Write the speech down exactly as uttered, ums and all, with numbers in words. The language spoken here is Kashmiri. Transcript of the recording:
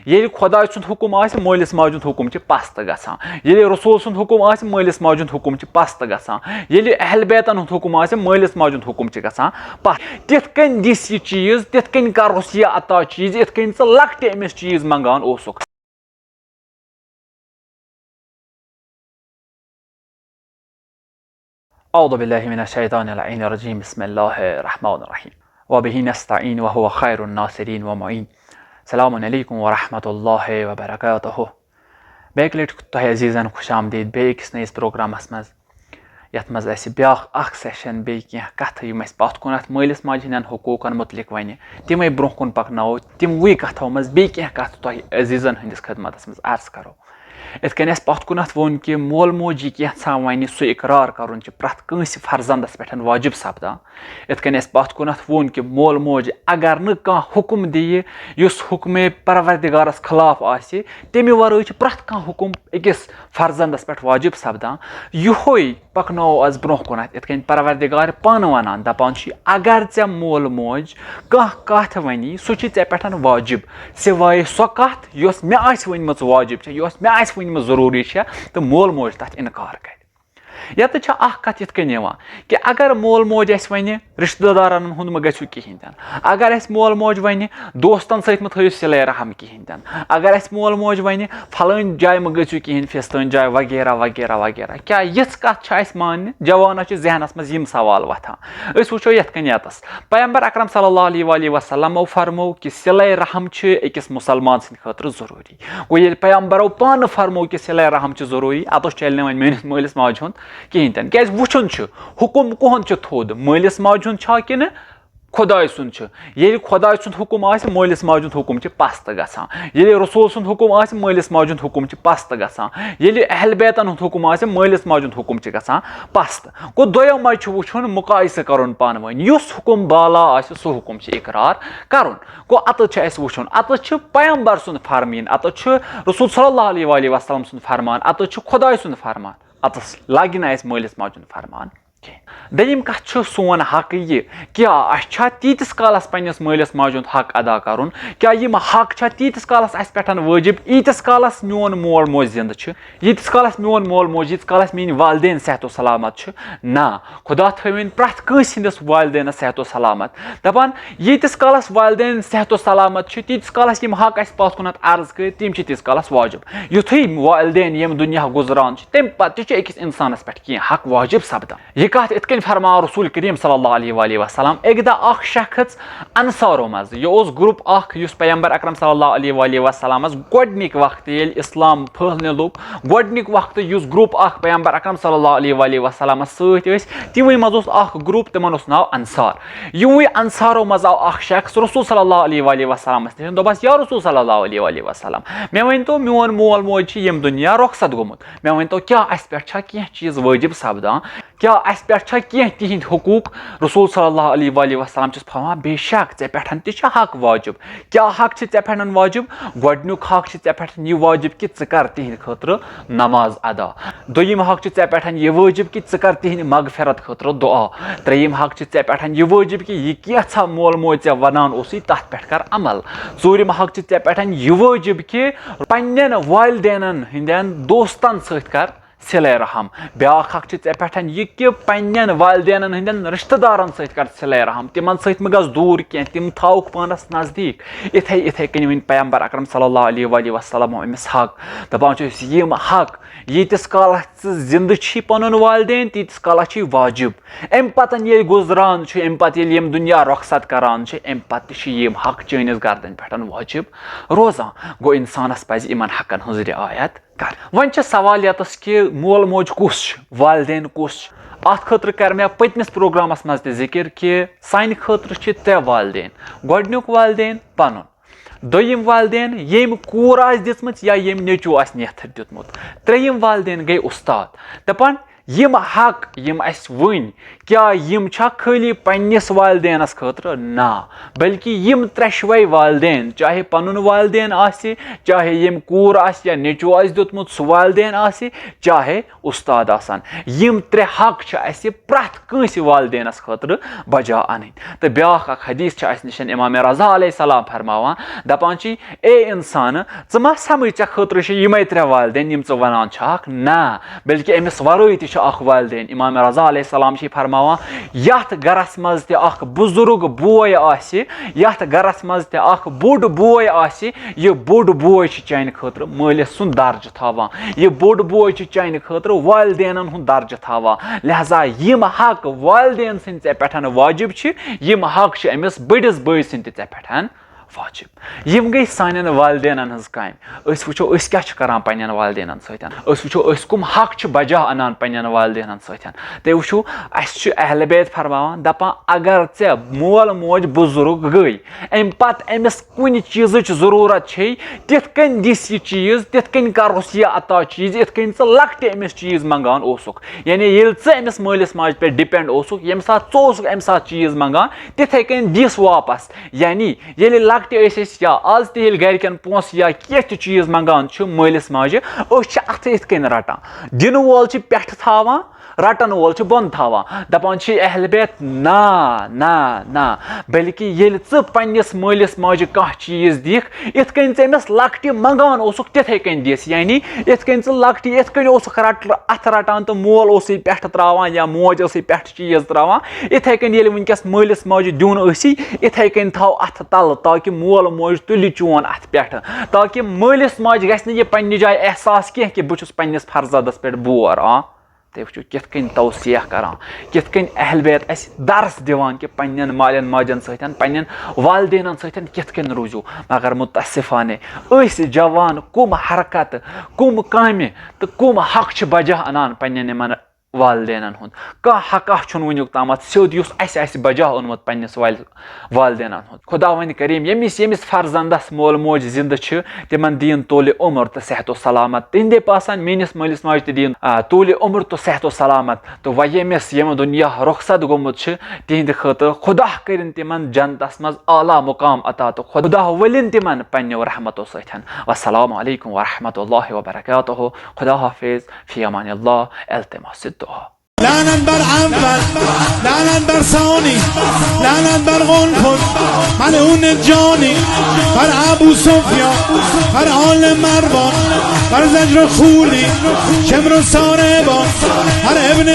ییٚلہِ خۄداے سُنٛد حُکُم آسہِ، مٲلِس ماجہِ ہُنٛد حُکُم چھِ پَستہٕ گژھان۔ ییٚلہِ رسول سُنٛد حُکُم آسہِ، مٲلِس ماجہِ ہُنٛد حُکُم چھِ پَستہٕ گژھان۔ ییٚلہِ اہل بیتَن ہُنٛد حُکُم آسہِ، مٲلِس ماجہِ ہُنٛد حُکُم چھِ گژھان پَستہٕ۔ تِتھ کٔنۍ دِس یہِ چیٖز، تِتھ کٔنۍ کَرُس یہِ عطا چیٖز، یِتھ کٔنۍ ژٕ لۄکٹہِ أمِس چیٖز منٛگان اوسُکھ۔ اعوذ باللہ من الشیطان اللعین الرجیم، بسم اللہ الرحمن الرحیم، وبہ نستعین وہو خیر الناصرین ومعین۔ السلام علیکم ورحمۃ اللہ وبرکاتہ۔ بیٚیہِ اَکہِ لَٹہِ تۄہہِ عزیٖزَن خوش آمدید بیٚیہِ أکِس نٔیِس پروگرامَس منٛز، یَتھ منٛز اَسہِ بیٛاکھ اَکھ سیشن، بیٚیہِ کینٛہہ کَتھٕ یِم اَسہِ پَتھ کُنَتھ مٲلِس ماجہِ ہٕنٛدٮ۪ن حقوٗقَن مُتعلِق وَنہِ، تِمَے برٛونٛہہ کُن پَکناوو، تِموٕے کَتھو منٛز بیٚیہِ کینٛہہ کَتھٕ تۄہہِ عزیٖزَن ہٕنٛدِس خدمتَس منٛز عرض کَرو۔ یِتھ کٔنۍ اَسہِ پَتھ کُنَتھ ووٚن کہِ مول موج یہِ کینٛژھا وَنہِ، سُہ اقرار کَرُن چھُ پرٛٮ۪تھ کٲنٛسہِ فرزندَس پٮ۪ٹھ واجب سپدان۔ یِتھ کٔنۍ اَسہِ پَتھ کُنَتھ ووٚن کہِ مول موج اگر نہٕ کانٛہہ حُکُم دِیہِ، یُس حُکمِ پروردگارَس خلاف آسہِ، تَمہِ وَرٲے چھُ پرٛٮ۪تھ کانٛہہ حُکُم أکِس فرزندَس پٮ۪ٹھ واجب سپدان۔ یِہوٚے پَکناوو آز برٛونٛہہ کُنَتھ، یِتھ کٔنۍ پروردگار پانہٕ وَنان، دَپان چھُ، اگر ژےٚ مول موج کانٛہہ کَتھ وَنی، سُہ چھُ ژےٚ پٮ۪ٹھ واجب، سوائے سۄ کَتھ، یۄس مےٚ آسہِ ؤنمٕژ واجب چھےٚ، یۄس مےٚ آسہِ ؤنمٕژ ضروٗری چھےٚ، تہٕ مول موج تَتھ اِنکار کَرِ۔ یَتَتھ چھےٚ اَکھ کَتھ یِتھ کٔنۍ یِوان کہِ اگر مول موج اَسہِ وَنہِ، رِشتہٕ دارَن ہُنٛد مہٕ گٔژھِو کِہیٖنۍ تہِ نہٕ، اگر اَسہِ مول موج وَنہِ، دوستَن سۭتۍ مہٕ تھٲیِو صِلَے رحم کِہیٖنۍ تہِ نہٕ، اگر اَسہِ مول موج وَنہِ، فلٲنۍ جایہِ مہٕ گٔژھِو کِہیٖنۍ، فِستٲنۍ جایہِ وغیرہ وغیرہ وغیرہ، کیٛاہ یِژھ کَتھ چھِ اَسہِ ماننہِ؟ جوانَس چھِ ذہنَس منٛز یِم سوال وۄتھان۔ أسۍ وٕچھو یَتھ کٔنۍ یَتَس۔ پیغمبر اکرم صلی اللہ علیہ وآلہ وسلمو فرمو کہِ صِلَے رحم چھِ أکِس مُسلمان سٕنٛدِ خٲطرٕ ضروٗری۔ گوٚو، ییٚلہِ پیغمبرو پانہٕ فرمو کہِ صِلَے رحم چھِ ضروٗری، اَتَس چَلہِ نہٕ وۄنۍ میٛٲنِس مٲلِس ماجہِ ہُنٛد کِہیٖنۍ تہِ نہٕ۔ کیٛازِ وٕچھُن چھُ، حُکُم کُہُنٛد چھُ تھوٚد، مٲلِس ماجہِ ہُنٛد چھا کِنہٕ خۄداے سُنٛد چھُ؟ ییٚلہِ خۄداے سُنٛد حُکُم آسہِ، مٲلِس ماجہِ ہُنٛد حُکُم چھُ پَستہٕ گژھان۔ ییٚلہِ رسول سُنٛد حُکُم آسہِ، مٲلِس ماجہِ ہُنٛد حُکُم چھُ پَستہٕ گژھان۔ ییٚلہِ اہل بیتَن ہُنٛد حُکُم آسہِ، مٲلِس ماجہِ ہُنٛد حُکُم چھُ گژھان پَستہٕ۔ گوٚو، دۄیو منٛز چھُ وٕچھُن، مُقایسہٕ کَرُن پانہٕ ؤنۍ، یُس حُکُم بالا آسہِ، سُہ حُکُم چھُ اِقرار کَرُن۔ گوٚو، اَتَس چھُ اَسہِ وٕچھُن، اَتَس چھُ پیغمبر سُنٛد فرمیٖن، اَتَس چھُ رسول صلی اللہ علیہ وآلہ وسلم سُنٛد فرمان، اَتَس چھُ خۄداے سُنٛد فرمان، اَتَس لَگہِ نہٕ اَسہِ مٲلِس ماجہِ ہُنٛد فرمان کینٛہہ۔ دوٚیِم کَتھ چھُ سون حق یہِ، کیٛاہ اَسہِ چھا تیٖتِس کالَس پنٛنِس مٲلِس ماجہِ ہُنٛد حق ادا کَرُن؟ کیٛاہ یِم حق چھا تیٖتِس کالَس اَسہِ پٮ۪ٹھ وٲجِب، ییٖتِس کالَس میون مول موج زِندٕ چھُ، ییٖتِس کالَس میون مول موج، ییٖتِس کالَس میٛٲنۍ والدین صحت و سلامت چھِ؟ نہ، خۄدا تھٲوِن پرٛٮ۪تھ کٲنٛسہِ ہٕنٛدِس والدینَس صحت و سلامت۔ دَپان، ییٖتِس کالَس والدین صحت و سلامت چھِ، تیٖتِس کالَس یِم حق اَسہِ پَتھ کُنَتھ عرض کٔرۍ، تِم چھِ تیٖتِس کالَس واجب۔ یُتھُے والدین ییٚمہِ دُنیا گُزران چھِ، تَمہِ پَتہٕ تہِ چھُ أکِس اِنسانَس پٮ۪ٹھ کینٛہہ حق واجب سپدان۔ یہِ کَتھ یِتھ کٔنۍ فرماو رسول کریم صلی اللہ علیہ وآلہ وسلم، اَکہِ دۄہ اَکھ شخص انصارو منٛز، یہِ اوس گروپ اَکھ یُس پیغمبر اکرم صلی اللہ علیہ وآلہ وسلمس گۄڈٕنِکۍ وقتہٕ ییٚلہِ اسلام پھٔہلنہِ لوٚگ، گۄڈٕنِکۍ وقتہٕ یُس گروپ اَکھ پیغمبر اکرم صلی اللہ علیہ وآلہ وسلمس سۭتۍ ٲسۍ، تِموٕے منٛز اوس اَکھ گروپ، تِمن اوس ناو انصار۔ یِموٕے انصارو منٛز آو اَکھ شخص رسول صلی اللہ علیہ وآلہ وسلمس نِش، دوٚپس، یا رسول صلی اللہ علیہ وآلہ وسلم، مےٚ ؤنۍ تو، میون مول موج چھُ ییٚمہِ دُنیا رۄخصت گوٚمُت، مےٚ ؤنۍ تو، کیٛاہ اَسہِ پٮ۪ٹھ چھا کینٛہہ چیٖز وٲجِب سپدان؟ کیٛاہ اَسہِ پٮ۪ٹھ چھا کینٛہہ تِہِنٛدۍ حقوٗق؟ رسول صلی اللہ علیہ وآلہ وسلم چھُس فرماوان، بے شک ژےٚ پٮ۪ٹھ تہِ چھِ حق واجب۔ کیٛاہ حق چھِ ژےٚ پٮ۪ٹھ واجب؟ گۄڈٕنیُک حق چھِ ژےٚ پٮ۪ٹھ یہِ واجب کہِ ژٕ کر تِہِنٛدِ خٲطرٕ نماز ادا۔ دوٚیِم حق چھِ ژےٚ پٮ۪ٹھ یہِ وٲجب کہِ ژٕ کر تِہِنٛدِ مغفرت خٲطرٕ دُعا۔ ترٛیٚیِم حق چھِ ژےٚ پٮ۪ٹھ یہِ وٲجب کہِ یہِ کینٛژھا مول موج ژےٚ وَنان اوسُے، تَتھ پٮ۪ٹھ کر عمل۔ ژوٗرِم حق چھِ ژےٚ پٮ۪ٹھ یہِ وٲجب کہِ پنٛنٮ۪ن والدینَن ہٕنٛدٮ۪ن دوستَن سۭتۍ کر صلہ رحم۔ بیٛاکھ حق چھِ ژےٚ پٮ۪ٹھ یہِ کہِ پنٛنٮ۪ن والدینَن ہٕنٛدٮ۪ن رِشتہٕ دارَن سۭتۍ کر صلہ رحم، تِمَن سۭتۍ مہٕ گژھ دوٗر کینٛہہ، تِم تھاوُکھ پانَس نزدیٖک۔ اِتھَے اِتھَے کٔنۍ ؤنۍ پیغمبر اکرم صلی اللہ علیہ وآلہ وسلم أمِس حق، دَپان چھُ أسۍ یِم حق، ییٖتِس کالَس ژٕ زِندٕ چھی پَنُن والدین، تیٖتِس کالَس چھی واجب۔ اَمہِ پَتَن ییٚلہِ گُزران چھُ، اَمہِ پَتہٕ ییٚلہِ یِم دُنیا رۄخصت کَران چھِ، اَمہِ پَتہٕ تہِ چھِ یِم حق چٲنِس گردَن پٮ۪ٹھ واجب روزان۔ گوٚو، اِنسانَس پَزِ یِمَن حقَن ہٕنٛز رعایت کَرٕنۍ۔ وۄنۍ چھِ سوال یَتَس کہِ مول موج کُس چھُ، والدین کُس چھُ؟ اَتھ خٲطرٕ کَرِ مےٚ پٔتمِس پروگرامَس منٛز تہِ ذِکِر کہِ سانہِ خٲطرٕ چھِ ترٛےٚ والدین۔ گۄڈٕنیُک والدین پَنُن، دوٚیِم والدین ییٚمۍ کوٗر آسہِ دِژمٕژ یا ییٚمۍ نیٚچوٗ آسہِ نیتھٕر دیُتمُت، ترٛیٚیِم والدین گٔے اُستاد۔ دَپان، یِم حق یِم اَسہِ وٕنۍ، کیٛاہ یِم چھا خٲلی پننِس والدینَس خٲطرٕ؟ نہ، بلکہِ یِم ترٛٮ۪شوَے والدین، چاہے پنُن والدین آسہِ، چاہے ییٚمۍ کوٗر آسہِ یا نیٚچوٗ آسہِ دیُتمُت سُہ والدین آسہِ، چاہے اُستاد آسَن، یِم ترٛےٚ حق چھِ اَسہِ پرٛٮ۪تھ کٲنٛسہِ والدینَس خٲطرٕ بجا اَنٕنۍ۔ تہٕ بیٛاکھ اَکھ حدیث چھِ اَسہِ نِش امام رضا علیہ السلام فرماوان، دَپان چھِ، اے اِنسانہٕ، ژٕ ما سَمٕجھ ژےٚ خٲطرٕ چھِ یِمَے ترٛےٚ والدین یِم ژٕ وَنان چھَکھ؟ نہ، بلکہِ أمِس وَرٲے تہِ چھِ اَکھ والدین۔ امام رضا علیہ السلام چھِ فرماوان، یَتھ گَرَس منٛز تہِ اَکھ بُزرگ بوے آسہِ، یَتھ گَرَس منٛز تہِ اَکھ بوٚڑ بوے آسہِ، یہِ بوٚڑ بوے چھِ چانہِ خٲطرٕ مٲلِس سُنٛد درجہٕ تھاوان، یہِ بوٚڑ بوے چھِ چانہِ خٲطرٕ والدینَن ہُنٛد درجہٕ تھاوان۔ لہذا یِم حق والدین سٕنٛدۍ ژےٚ پٮ۪ٹھ واجب چھِ، یِم حق چھِ أمِس بٔڑِس بٲے سٕنٛدۍ تہِ ژےٚ پٮ۪ٹھ واجب۔ یِم گٔے سانٮ۪ن والدینَن ہٕنٛز کامہِ۔ أسۍ وٕچھو أسۍ کیٛاہ چھِ کَران پنٛنٮ۪ن والدینَن سۭتۍ، أسۍ وٕچھو أسۍ کٕم حق چھِ بجا اَنان پنٛنٮ۪ن والدینَن سۭتۍ۔ تُہۍ وٕچھِو، اَسہِ چھُ اہل بیت فرماوان، دَپان، اگر ژےٚ مول موج بُزرگ گٔے، اَمہِ پَتہٕ أمِس کُنہِ چیٖزٕچ ضروٗرت چھے، تِتھ کٔنۍ دِس یہِ چیٖز، تِتھ کٔنۍ کَرُس یہِ عطا چیٖز، یِتھ کٔنۍ ژٕ لۄکٹہِ أمِس چیٖز منٛگان اوسُکھ۔ یعنی ییٚلہِ ژٕ أمِس مٲلِس ماجہِ پٮ۪ٹھ ڈِپٮ۪نٛڈ اوسُکھ، ییٚمہِ ساتہٕ ژٕ اوسُکھ اَمہِ ساتہٕ چیٖز منٛگان، تِتھَے کٔنۍ دِس واپَس۔ یعنی ییٚلہِ لۄکٹہِ ٲسۍ أسۍ یا آز تہِ ییٚلہِ گَرِکٮ۪ن پونٛسہٕ یا کینٛہہ تہِ چیٖز منٛگان چھِ مٲلِس ماجہِ، أسۍ چھِ اَتھٕ یِتھ کٔنۍ رَٹان۔ دِنہٕ وول چھِ پٮ۪ٹھٕ تھاوان، رَٹَن وول چھُ بۄن تھاوان۔ دَپان چھِ اہل بیت، نا، نا، نا، بلکہِ ییٚلہِ ژٕ پنٛنِس مٲلِس ماجہِ کانٛہہ چیٖز دِکھ، یِتھ کٔنۍ ژٕ أمِس لۄکٹہِ منٛگان اوسُکھ، تِتھَے کٔنۍ دِس۔ یعنی یِتھ کٔنۍ ژٕ لۄکٹہِ، یِتھ کٔنۍ اوسُکھ رَٹ-، اَتھٕ رَٹان تہٕ مول اوسُے پٮ۪ٹھٕ ترٛاوان یا موج ٲسٕے پٮ۪ٹھٕ چیٖز ترٛاوان، یِتھَے کٔنۍ ییٚلہِ وٕنکٮ۪س مٲلِس ماجہِ دیُن ٲسی، یِتھَے کٔنۍ تھاو اَتھٕ تَلہٕ، تاکہِ مول موج تُلہِ چون اَتھٕ پٮ۪ٹھٕ، تاکہِ مٲلِس ماجہِ گژھِ نہٕ یہِ پنٛنہِ جایہِ احساس کینٛہہ کہِ بہٕ چھُس پنٛنِس فرزندَس پٮ۪ٹھ بور۔ آ، تُہۍ وٕچھِو کِتھ کٔنۍ توصیہ کَران، کِتھ کٔنۍ اہل بیت اَسہِ درس دِوان کہِ پنٛنٮ۪ن مالٮ۪ن ماجٮ۪ن سۭتۍ، پنٛنٮ۪ن والدینَن سۭتۍ کِتھ کٔنۍ روٗزِو۔ مگر مُتاسِفانَے، أسۍ جوان کُم حرکتہٕ، کُم کامہِ تہٕ کُم حق چھِ بجا اَنان پنٛنٮ۪ن یِمَن والدینَن ہُنٛد؟ کانٛہہ حقا چھُنہٕ وٕنیُک تامَتھ سیوٚد یُس اَسہِ آسہِ بجا اوٚنمُت پنٛنِس والِ-، والدینَن ہُنٛد۔ خداوند کریم ییٚمِس ییٚمِس فرزندس مول موج زندٕ چھِ، تِمن دِیِن طولِ عمر تہٕ صحت و سلامت۔ تِہنٛدے پاسن میٲنِس مٲلِس ماجہِ تہِ دِیِن، آ، طولِ عمر تہٕ صحت و سلامت۔ تہٕ وۄنۍ ییٚمِس ییٚمہِ دُنیا رخصت گوٚمُت چھِ، تِہنٛدِ خٲطرٕ خدا کٔرِن تِمن جنتس منٛز اعلیٰ مقام عطا تہٕ خدا ؤلِن تِمن پننیو رحمتو سۭتۍ۔ والسلام علیکم ورحمۃ اللہ وبرکاتہ۔ خدا حافظ۔ فی امان اللہ۔ التماس الدعا۔ لعنت بر اول، لعنت بر ثانی، لعنت بر قنفذ، ملعون جانی، بر ابو سفیان، بر آل مروان، بر زجر و خولی، شمر و ساربان، بر ابن